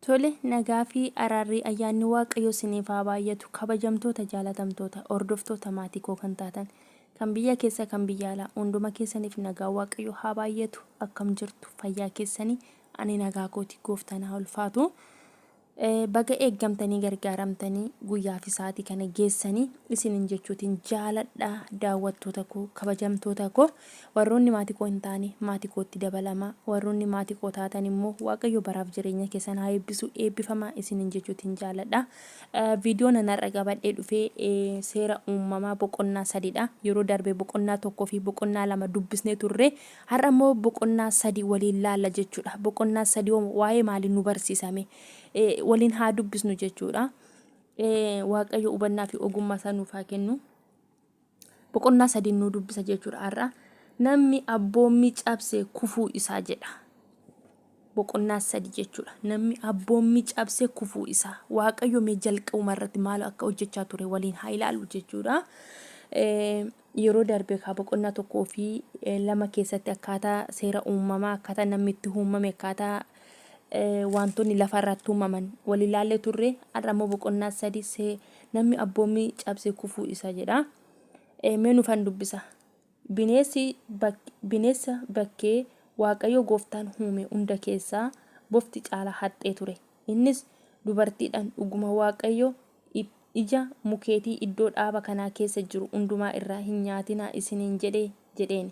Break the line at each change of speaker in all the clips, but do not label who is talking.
Tole nagaa fi araarri ayyaanni waaqayyoo siniif haa baay'atu kabajamtoota jaalatamtoota hordoftoota maatii koo kan taatan kan biyya keessa kan biyya alaa hunduma keessaniif nagaa waaqayyoo haa baay'atu akkam jirtu fayyaa keessanii ani nagaa kooti gooftaan haa ulfaatu. Baga eeggamtanii gargaaramtanii guyyaa fi sa'aatii kana geessanii isinin jechuutiin jaaladha daawwattoota koo kabajamtoota koo warroonni maatii koo hin taane maatii kootti dabalamaa warroonni maatii koo taatan immoo waaqayyo baraaf jireenya keessan haa eebbisu eebbifamaa isinin jechuutiin jaaladha. Viidiyoon an har'a qabadhee dhufee seera uumamaa boqonnaa sadidha. Yeroo darbe boqonnaa tokkoo fi boqonnaa lama dubbisnee turre Har'a immoo boqonnaa 3 waliin laalla jechuudha. Boqonnaa 3 hoo waa'ee maalii nu barsiisame? Waliin haa dubbisnu jechuudha. Waaqayyo hubannaa fi ogummaa isaa nuuf haa kennu. Boqonnaa 3 nu dubbisa jechuudha har'a. Namni abboommii cabse kufuu isaa jedha. Boqonnaa 3 jechuudha. Namni abboommii cabse kufuu isaa. Waaqayyo mee jalqabuma irratti maal akka hojjechaa ture waliin haa ilaallu jechuudha. Yeroo darbe kaa boqonnaa 1 fi 2 keessatti akkaataa seera uumamaa, akkaataa namni itti uumame, akkaataa wantoonni lafa irratti uumaman wal ilaallee turre. Har'a immoo boqonnaa 3 see namni abboommii cabse kufuu isa jedha. Mee nufan dubbisa. Bineessi bineessa bakkee Waaqayyo gooftaan uume hunda keessaa bofti caala haxxee ture. Innis dubartiidhaan dhuguma Waaqayyo Ija mukeetii iddoo dhaaba kanaa keessa jiru hundumaa irraa hin nyaatinaa isiniin jedhee? jedheen.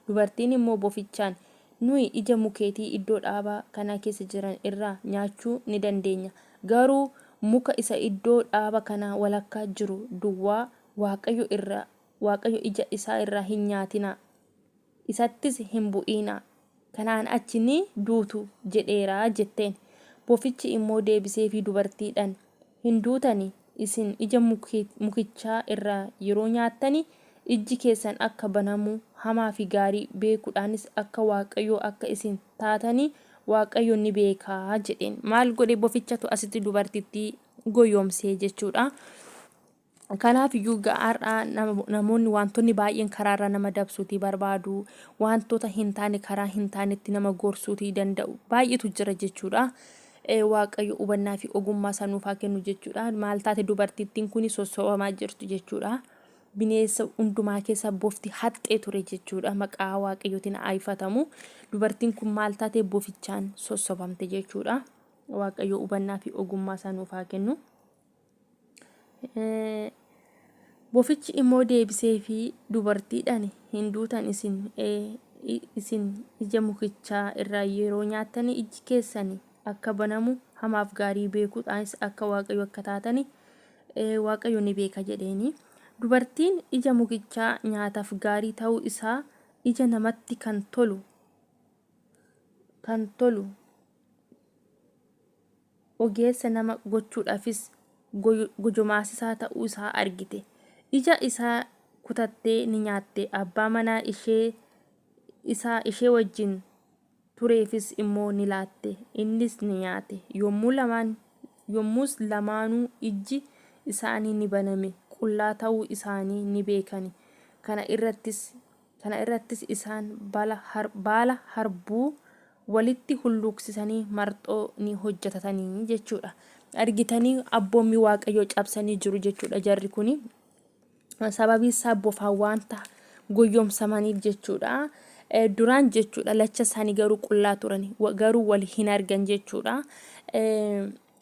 Dubartiin immoo bofichaan, Nuyi ija mukeetii iddoo dhaaba kanaa keessa jiran irraa nyaachuu ni dandeenya, garuu muka isa iddoo dhaaba kanaa walakkaa jiru duwwaa Waaqayyo irraa Waaqayyo ija isaa irraa hin nyaatinaa, isattis hin bu'inaa, kanaan achi ni duutu jedheera jetteen. Bofichi immoo deebiseefii dubartiidhaan, Hin duutani, isin ija mukichaa irraa yeroo nyaattani, ijji keessan akka banamu, hamaa fi gaarii beekuudhaanis akka Waaqayyoo akka isin taatani Waaqayyo ni beeka jedheen. Maal godhe bofichatu asitti dubartittii goyoomsee jechuudha. Kanaaf iyyuu har'a namoonni wantoonni baay'een karaarra nama dabsuutii barbaadu, wantoota hin taane karaa hin taanetti nama gorsuutii danda'u baay'eetu jira jechuudha. Waaqayyo hubannaa fi ogummaa isaa nuuf haa kennu jechuudha. Maal taate dubartittiin kun sossobamaa jirtu jechuudha. Bineensa hundumaa keessa bofti haxxee ture jechuudha. Maqaa Waaqayyootiin haa ifatamu. Dubartiin kun maal taate bofichaan sossobamte jechuudha. Waaqayyo hubannaa fi ogummaa isaa nuuf haa kennu. Bofichi immoo deebiseefii dubartiidhaan, Hin duutan isin, isin ija mukichaa irraa yeroo nyaattani ijji keessani akka banamu, hamaaf gaarii beekuudhaanis akka Waaqayyo akka taatani Waaqayyo ni beeka jedheeni. Dubartiin ija mukichaa nyaataaf gaarii ta'uu isaa ija namatti kan tolu kan tolu ogeessa nama gochuudhaafis gojomaasisaa ta'uu isaa argite. Ija isaa kutattee ni nyaatte, abbaa manaa ishee isa ishee wajjin tureefis immoo ni laatte, innis ni nyaate. Yommuu lamaan yommus lamaanuu ijji isaanii ni baname, qullaa ta'uu isaanii ni beekani. Kana irrattis Kana irrattis isaan baala harbuu walitti hulluuqsisanii marxoo ni hojjetatanii jechuudha. Argitanii abboommii Waaqayyoo cabsanii jiru jechuudha jarri kuni. Sababii isaa bofaan waanta goyyomsamaniif jechuudha. Duraan jechuudha lacha isaanii garuu qullaa turani garuu wal hin argan jechuudha.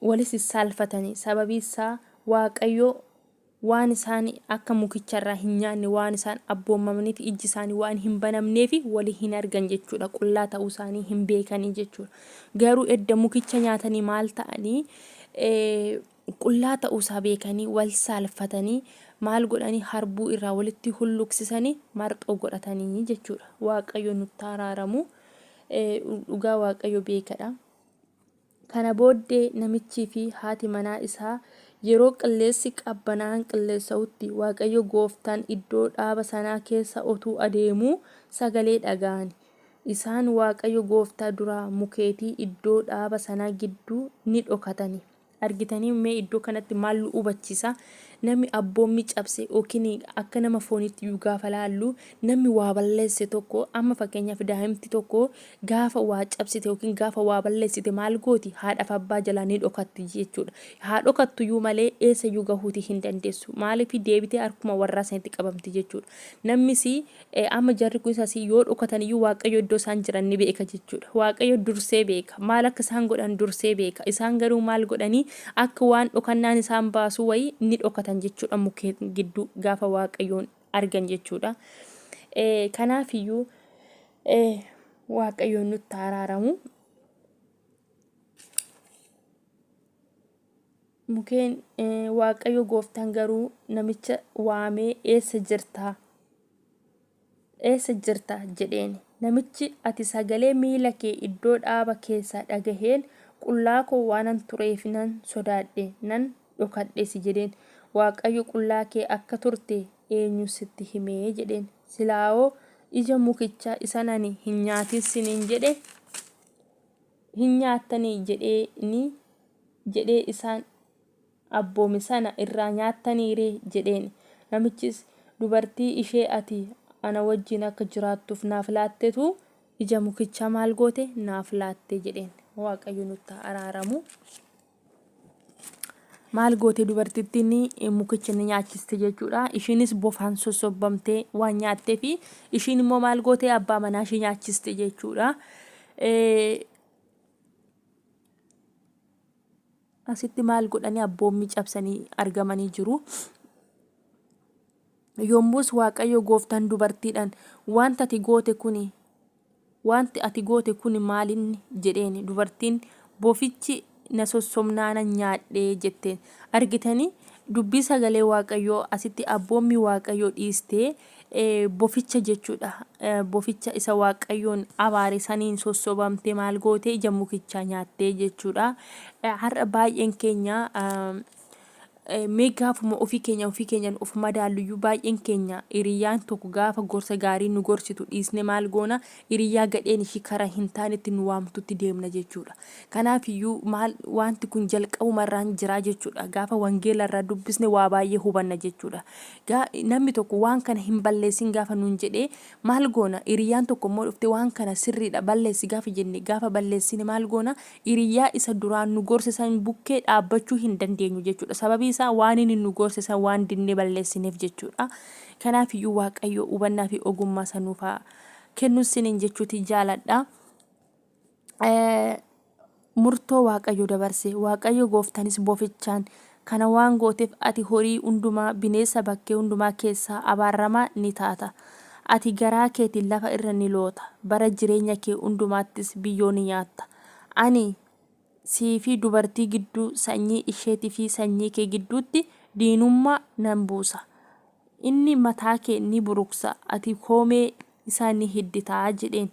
Walis hin saalfatanii sababii isaa Waaqayyo waan isaan akka mukicha irraa hin nyaanne waan isaan abboommamaniif ijji isaanii waan hin banamneef wali hin argan jechuudha. Qullaa ta'uu isaanii hin beekanii jechuudha. Garuu edda mukicha nyaatanii maal ta'anii qullaa ta'uu isaa beekanii wal saalfatanii maal godhanii harbuu irraa walitti hulluqsisanii marxoo godhatanii jechuudha. Waaqayyo nutti araaramu. Dhugaa Waaqayyo beekadha. Kana booddee namichii fi haati manaa isaa yeroo qilleessi qabbanaa'aan qilleessa'utti Waaqayyo gooftaan iddoo dhaaba sanaa keessa otuu adeemuu sagalee dhaga'ani. Isaan Waaqayyo gooftaa duraa mukeetii iddoo dhaaba sanaa gidduu ni dhokatani. Argitanii mee iddoo kanatti maal nu hubachiisa? Namni abboommii cabse yookiin akka nama fooniitti iyyuu gaafa laallu namni waa balleesse tokko amma fakkeenyaaf daa'imti tokko gaafa waa cabsite yookiin gaafa waa balleessite maal gooti? Haadhaaf abbaa jalaa ni dhokatti jechuudha. Haa dhokattuyyuu malee eessayyuu gahuutii hin dandeessu. Maaliif deebitee harkuma warraa sanitti qabamti jechuudha. Namnis Amma jarri kunis asii yoo dhokatan iyyuu Waaqayyo iddoo isaan jiran ni beeka jechuudha. Waaqayyo dursee beeka. Maal akka isaan godhan dursee beeka. Isaan garuu maal godhanii akka waan dhokannaan isaan baasuu wayii ni dhokatan jechuudha mukkeen gidduu gaafa Waaqayyoon argan jechuudha. Kanaaf iyyuu Waaqayyoon nutti araaramu. Mukeen Waaqayyo gooftaan garuu namicha waamee eessa jirta? Eessa jirta? jedheen. Namichi ati sagalee miila kee iddoo dhaaba keessaa dhagaheen qullaa koo waanan tureef nan sodaadhe nan dhokadhes jedheen. Waaqayyo qullaa kee akka turte eenyu sitti hime? jedheen. Silaawoo ija mukichaa isan ani hin nyaatin siniin jedhe hin nyaattanii jedhee ni jedhee isaan abboome sana irraa nyaattanii ree? jedheen. Namichis, Dubartii ishee ati ana wajjin akka jiraattuuf naaf laattetu ija mukichaa maal goote? Naaf laatte jedheen. Waaqayyo nutti haa araaramu. Maal goote dubartittiin mukicha ni nyaachiste jechuudha. Ishiinis bofaan sossobbamtee waan nyaatteef ishiin immoo maal goote abbaa manaa ishee nyaachiste jechuudha. Asitti maal godhanii abboommii cabsanii argamanii jiru. Yommus Waaqayyo gooftaan dubartiidhaan wanta ati goote kuni wanti ati goote kuni maalinni jedheen. Dubartiin bofichi na sossobnaanan nyaadhe jetteen. Argitanii dubbii sagalee Waaqayyoo asitti abboommii Waaqayyoo dhiistee boficha jechuudha. Boficha isa Waaqayyoon abaare saniin sossobamtee maal goote ija mukichaa nyaattee jechuudha. Har'a baay'een keenya mee gaafuma ofii keenya ofii keenyaan of madaalluyyuu baay'een keenya hiriyyaan tokko gaafa gorsa gaarii nu gorsitu dhiisne maal goona hiriyyaa gadheen ishii karaa hin taanetti nu waamtutti deemna jechuudha. Kanaaf iyyuu maal wanti kun jalqabumarraan jira jechuudha. Gaafa wangeela irraa dubbisne waa baay'ee hubanna jechuudha. Namni tokko waan kana hin balleessin gaafa nuun jedhee maal goona? Hiriyyaan tokko immoo dhuftee waan kana sirriidha balleessi gaafa jenne gaafa balleessine maal goona? Hiriyyaa isa duraan nu gorse san bukkee dhaabbachuu hin dandeenyu jechuudha. Sababii isaa waan inni nu gorse san waan dinnee balleessineef jechuudha. Kanaaf iyyuu Waaqayyo hubannaa fi ogummaa isa nuuf haa kennu isiniin jechuuti jaaladha. Murtoo Waaqayyo dabarse. Waaqayyo gooftanis bofichaan, Kana waan gooteef ati horii hundumaa, bineessa bakkee hundumaa keessaa abaaramaa ni taata. Ati garaa keetiin lafa irra ni loota, bara jireenya kee hundumaattis biyyoo ni nyaatta. Ani sii fi dubartii gidduu, sanyii isheetii fi sanyii kee gidduutti diinummaa nan buusa. Inni mataa kee ni buruqsa, ati koomee isaa ni hiddita jedheen.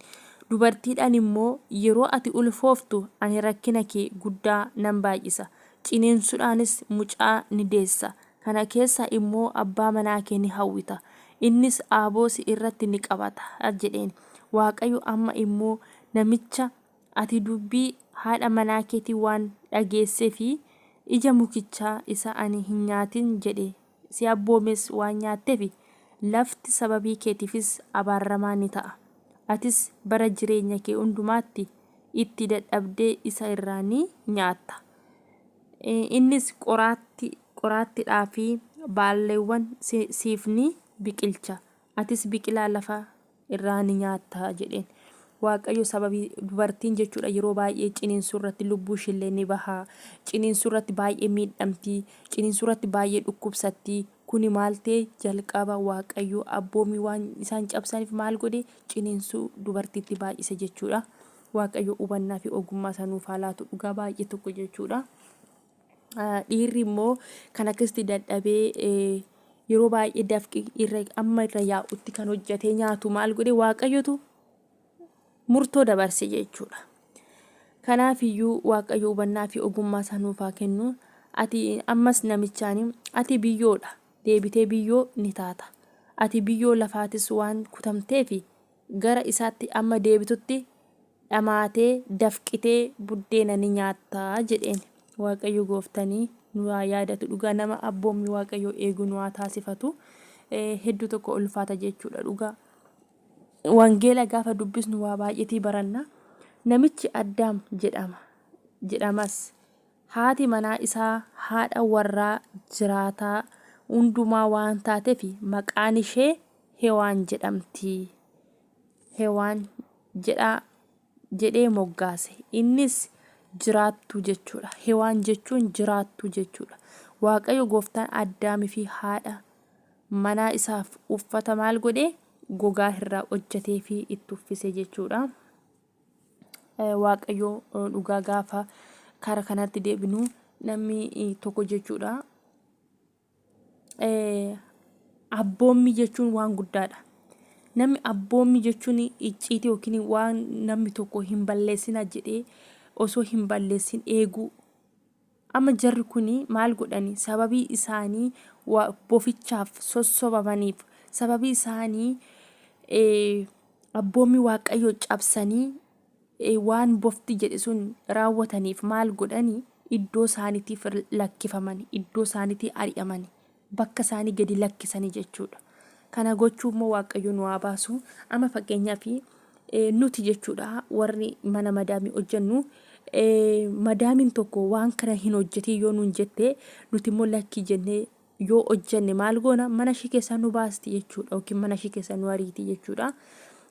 Dubartiidhaan immoo, Yeroo ati ulfooftu ani rakkina kee guddaa nan baay'isa, ciniinsuudhaanis mucaa ni deessa, kana keessaa immoo abbaa manaa kee ni hawwita, innis aaboo si irratti ni qabata jedheen. Waaqayyo amma immoo namicha, Ati dubbii haadha manaa keetii waan dhageessee fi ija mukichaa isa ani hin nyaatin jedhee si abboomes waan nyaatteef, lafti sababii keetiifis abaaramaa ni ta'a. Atis bara jireenya kee hundumaatti itti dadhabdee isa irraa ni nyaatta. Innis qoraatti, qoraattidhaa fi baalleewwan siif ni biqilcha, atis biqilaa lafa irraa ni nyaatta jedheen. Waaqayyo sababii dubartiin jechuudha yeroo baay'ee ciniinsuu irratti lubbuu ishiillee ni baha. Ciniinsuu irratti baay'ee miidhamti. Ciniinsuu irratti baay'ee dhukkubsatti. Kuni maal ta'e jalqaba Waaqayyo abboomii waan isaan cabsaniif maal godhe ciniinsuu dubartiitti baay'ise jechuudha. Waaqayyo hubannaa fi ogummaa isaa nuuf haa laatu dhugaa baay'ee tokko jechuudha. Dhiirri immoo kan akkasitti dadhabee yeroo baay'ee dafqi irra amma irra yaa'utti kan hojjetee nyaatu maal godhe Waaqayyotu murtoo dabarse jechuudha. Kanaaf iyyuu Waaqayyo hubannaa fi ogummaa isaa nuuf haa kennu. Ati ammas namichaan ati biyyoodha deebitee biyyoo ni taata. Ati biyyoo lafaatis waan kutamteef gara isaatti amma deebitutti dhamaatee dafqitee buddeena ni nyaatta jedheen. Waaqayyo gooftanii nu haa yaadatu dhugaa nama abboommii Waaqayyoo eegu nu haa taasifatu. Hedduu tokko ulfaata jechuudha dhugaa. Wangeela gaafa dubbisnu waa baay'eetii baranna. Namichi Addaam jedhama jedhamas. Haati manaa isaa haadha warraa jiraataa hundumaa waan taateef maqaan ishee Hewaan jedhamti. Hewaan jedhaa jedhee moggaase. Innis jiraattuu jechuudha. Hewaan jechuun jiraattuu jechuudha. Waaqayyo gooftaan Addaamii fi haadha manaa isaaf uffata maal godhe? Gogaa irraa hojjetee fi itti uffise jechuudha. Waaqayyo dhugaa gaafa kara kanatti deebinu namni tokko jechuudha. Abboommii jechuun waan guddaadha. Namni abboommii jechuun icciitii yookiin waan namni tokko hin balleessinaa jedhee osoo hin balleessin eeguu. Amma jarri kun maal godhani? Sababii isaanii bofichaaf sossobamaniif, sababii isaanii abboommii Waaqayyoo cabsanii waan bofti jedhe sun raawwataniif maal godhani? Iddoo isaaniitiif lakkifamani, iddoo isaaniitii ari'amani, bakka isaanii gadi lakkisani jechuudha. Kana gochuu immoo Waaqayyo nu haa baasu. Amma fakkeenyaaf nuti jechuudha warri mana madaamii hojjennu madaamiin tokko waan kana hin hojjetiin yoo nuun jette nuti immoo lakkii jennee yoo hojjenne maal goona mana ishii keessaa nu baasti jechuudha yookiin mana ishii keessaa nu ariiti jechuudha.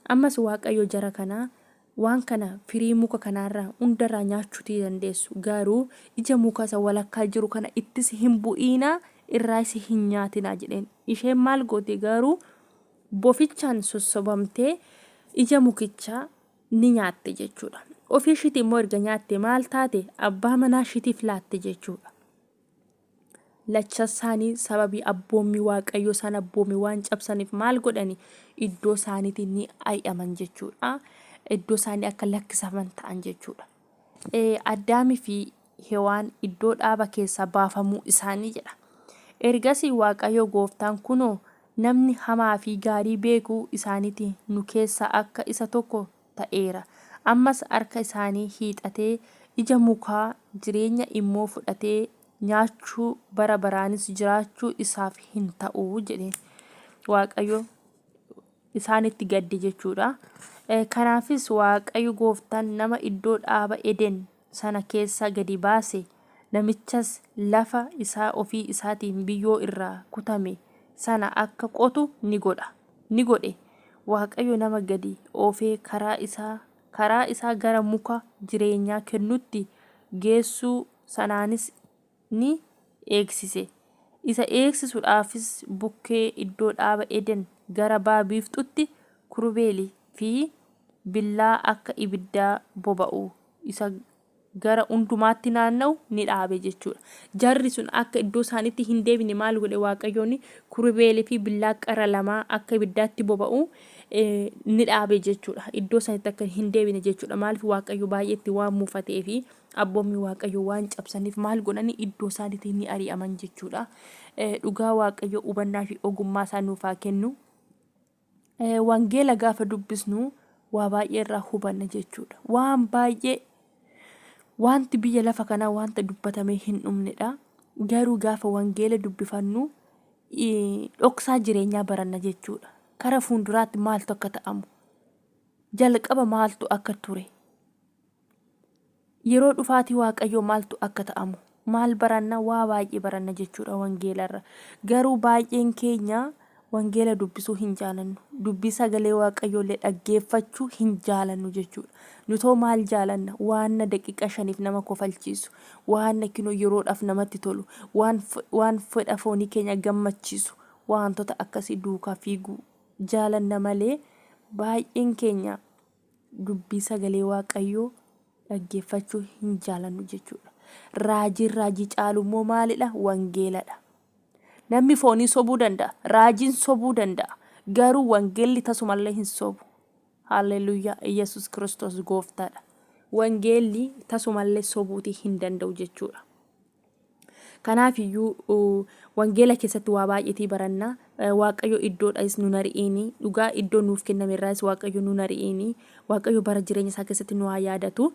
Ammas Waaqayyo jara kana waan kana firii muka kanaarraa hundarraa nyaachuutii dandeessu garuu ija muka isa walakkaa jiru kana ittis hin bu'iinaa irraas hin nyaatinaa jedheen. Isheen maal goote garuu bofichaan sossobamtee ija mukichaa ni nyaatte jechuudha. Ofii ishiitii immoo erga nyaatte maal taate abbaa manaa ishiitiif laatte jechuudha. Lachansaanii sababii abboommii Waaqayyoo isaan abboome waan cabsaniif maal godhani? Iddoo isaaniitii ni ari'aman jechuudha. Iddoo isaanii akka lakkisaman ta'an jechuudha. Addaamii fi Hewaan iddoo dhaaba keessaa baafamuu isaanii jedha. Ergasii Waaqayyo gooftaan kunoo namni hamaa fi gaarii beekuu isaaniitiin nu keessaa akka isa tokko ta'eera. Ammas harka isaanii hiixatee ija mukaa jireenya immoo fudhatee nyaachuu bara baraanis jiraachuu isaaf hin ta'u jedheen. Waaqayyo isaanitti gadde jechuudha. Kanaafis Waaqayyo gooftaan nama iddoo dhaaba Eden sana keessaa gadi baase, namichas lafa isaa ofii isaatiin biyyoo irraa kutame sana akka qotu ni godha, ni godhe. Waaqayyo nama gadi oofee karaa isaa karaa isaa gara muka jireenyaa kennutti geessuu sanaanis ni eegsise. Isa eegsisuudhaafis bukkee iddoo dhaaba Eden gara ba'a biiftuutti kurubeeli fi billaa akka ibiddaa boba'u isa gara hundumaatti naanna'u ni dhaabe jechuudha. Jarri sun akka iddoo isaaniitti hin deebine maal godhe Waaqayyoon kurubeelii fi billaa qara lamaa akka ibiddaatti boba'u ni dhaabe jechuudha. Iddoo isaaniitti akka hin deebine jechuudha. Maaliif Waaqayyo baay'eetti waan mufatee fi abboommii Waaqayyo waan cabsaniif maal godhani iddoo isaaniitti ni ari'aman jechuudha. Dhugaa Waaqayyo hubannaa fi ogummaa isaa nuuf haa kennu. Wangeela gaafa dubbisnu waa baay'ee irraa hubanna jechuudha. Waan baay'ee wanti biyya lafa kanaa wanta dubbatamee hin dhumnedha. Garuu gaafa wangeela dubbifannu dhoksaa jireenyaa baranna jechuudha. Kara fuulduraatti maaltu akka ta'amu, jalqaba maaltu akka ture, Yeroo dhufaatii Waaqayyoo maaltu akka ta'amu maal baranna? Waa baay'ee baranna jechuudha wangeelarra. Garuu baay'een keenya wangeela dubbisuu hin jaalannu. Dubbii sagalee Waaqayyoo illee dhaggeeffachuu hin jaalannu jechuudha. Nutoo maal jaalanna? Waanna daqiiqaa shaniif nama kofalchiisu, waanna kinoo yeroodhaaf namatti tolu, waan waan fedha foonii keenya gammachiisu, waantota akkasii duukaa fiiguu jaalanna malee baay'een keenya dubbii sagalee Waaqayyoo dhaggeeffachuu hin jaalannu jechuudha. Raajiin raajii caalu immoo maalidha? Wangeeladha. Namni foonii sobuu danda'a. Raajiin sobuu danda'a. Garuu wangeelli tasumallee hin sobu. Haaleluyyaa! Iyyasuus Kiristoos gooftaadha. Wangeelli tasumallee sobuutii hin danda'u jechuudha. Kanaaf iyyuu wangeela keessatti waa baay'eetii baranna. Waaqayyo iddoodhaas nun ari'iini. Dhugaa iddoo nuuf kenname irraas Waaqayyo nun ari'iini. Waaqayyo bara jireenya isaa keessatti nu haa yaadatu.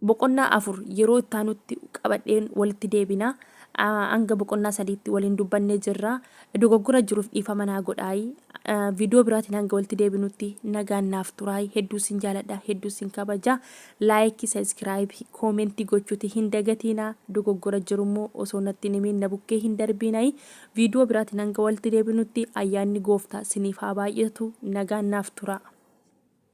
Boqonnaa 4 yeroo itti aanutti qabadheen walitti deebina. Hanga boqonnaa 3tti waliin dubbannee jirra. Dogoggora jiruuf dhiifama naa godhaayi. Viidiyoo biraatiin hanga walitti deebinutti nagaan naaf turaayi. Hedduu sin jaaladha, hedduu sin kabaja. Laayikii, sabiskiraayibii, koomentii gochuuti hin dagatiina. Dogoggora jirummoo osoo natti hin himiin na bukkee hin darbiinayi. Viidiyoo biraatiin hanga walitti deebinutti ayyaanni gooftaa siniif haa baay'atu. Nagaan naaf turaa.